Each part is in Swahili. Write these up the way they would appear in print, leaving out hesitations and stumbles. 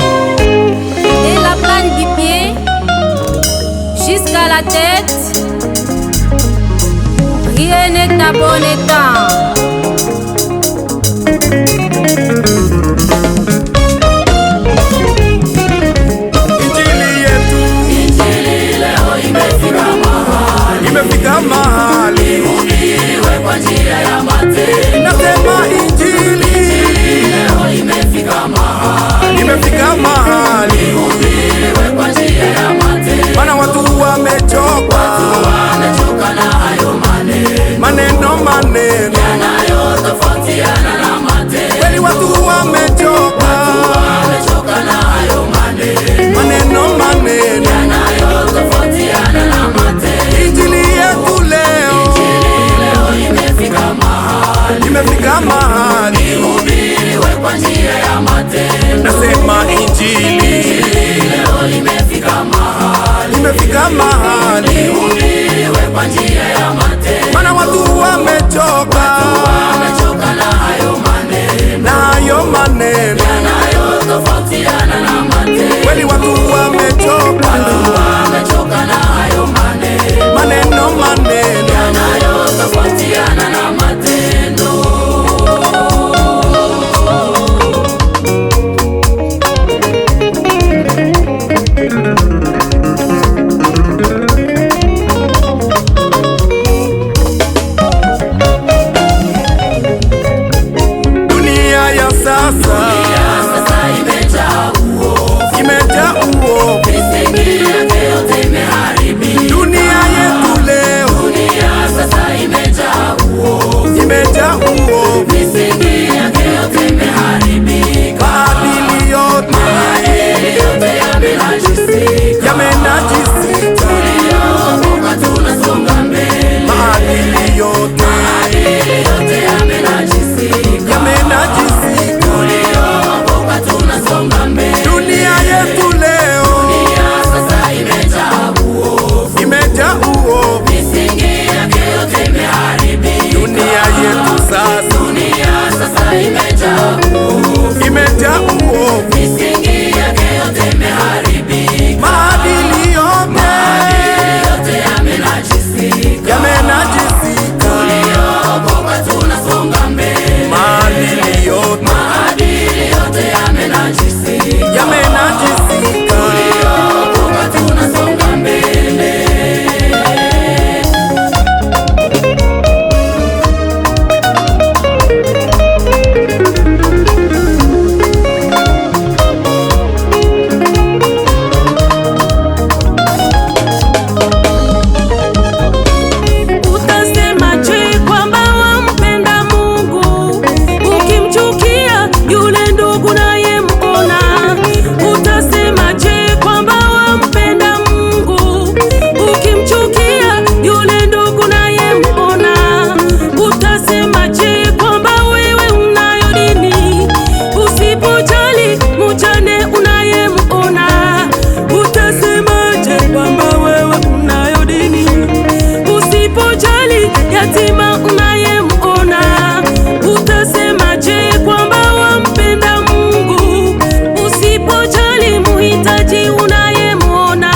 De la plante du pied jusqu'à la tête, rien n'est à bon état. Injili yetu, Injili leo imefika mahali, imefika mahali, ihubiriwe kwa njia ya matendo. Nasema injili, Injili leo imefika mahali, imefika mahali, ihubiriwe kwa njia ya matendo. Maana watu wamechoka, Watu wamechoka na hayo maneno, maneno maneno yanayotofautiana na matendo. Kweli watu wamechoka, Watu wamechoka na hayo maneno, maneno maneno yanayotofautiana na matendo. Injili yetu leo, Injili leo imefika mahali, imefika mahali, ihubiriwe kwa njia ya matendo. Nasema injili, Injili leo imefika mahali, imefika mahali, ihubiriwe kwa njia ya matendo. Maana watu wamechoka, Watu wamechoka na hayo maneno, na hayo maneno yanayotofautiana na matendo. Kweli watu wamechoka, Watu wamechoka na hayo maneno, maneno maneno yanayotofautiana na matendo. Dunia ya sasa, Dunia sasa imejaa uovu, imejaa uovu, misingi yake yote imeharibika. Dunia yetu leo, Dunia sasa imejaa uovu, imejaa uovu, misingi yake yote imeharibika. Maadili yote, Maadili yote yamenajisika, yamenajisika, tuliokoka tunasonga mbele. Maadili yote, Maadili yote yamenajisika, yamenajisika, tuliokoka tunasonga mbele. Dunia yetu leo, Dunia sasa imejaa uovu, imejaa uovu, misingi yake yote imeharibika. Dunia yetu sasa, Dunia sasa imejaa uovu, imejaa uovu, misingi yake yote imeharibika. Maadili yote, Maadili yote yamenajisika, yamenajisika, tuliokoka tunasonga mbele. Maadili yote, Maadili yote yamenajisika, yamenajisika, tuliokoka tunasonga mbele. Utasema je kwamba wampenda Mungu ukimchukia yule ndugu nayemwona? Utasema je kwamba wampenda Mungu ukimchukia yule ndugu nayemwona? Utasema je kwamba wewe unayo dini usipojali mjane unayemwona? Utasema je kwamba wewe unayo dini usipojali yatima unayemwona? Utasema je kwamba wampenda Mungu usipojali muhitaji unayemwona?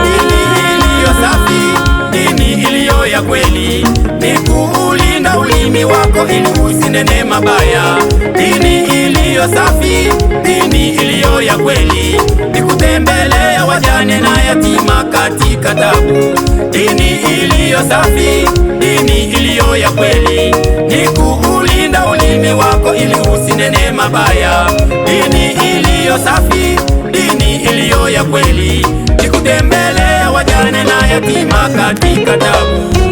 Dini iliyo safi, dini iliyo ya kweli, ni kuulinda ulimi wako ili usinene mabaya. Dini iliyo safi, dini iliyo ya kweli, ni kutembelea wajane na yatima katika tabu. Dini iliyo safi, dini iliyo ya kweli, ni kuulinda ulimi wako ili usinene mabaya. Dini iliyo safi, dini iliyo ya kweli, ni kutembelea wajane na yatima katika tabu.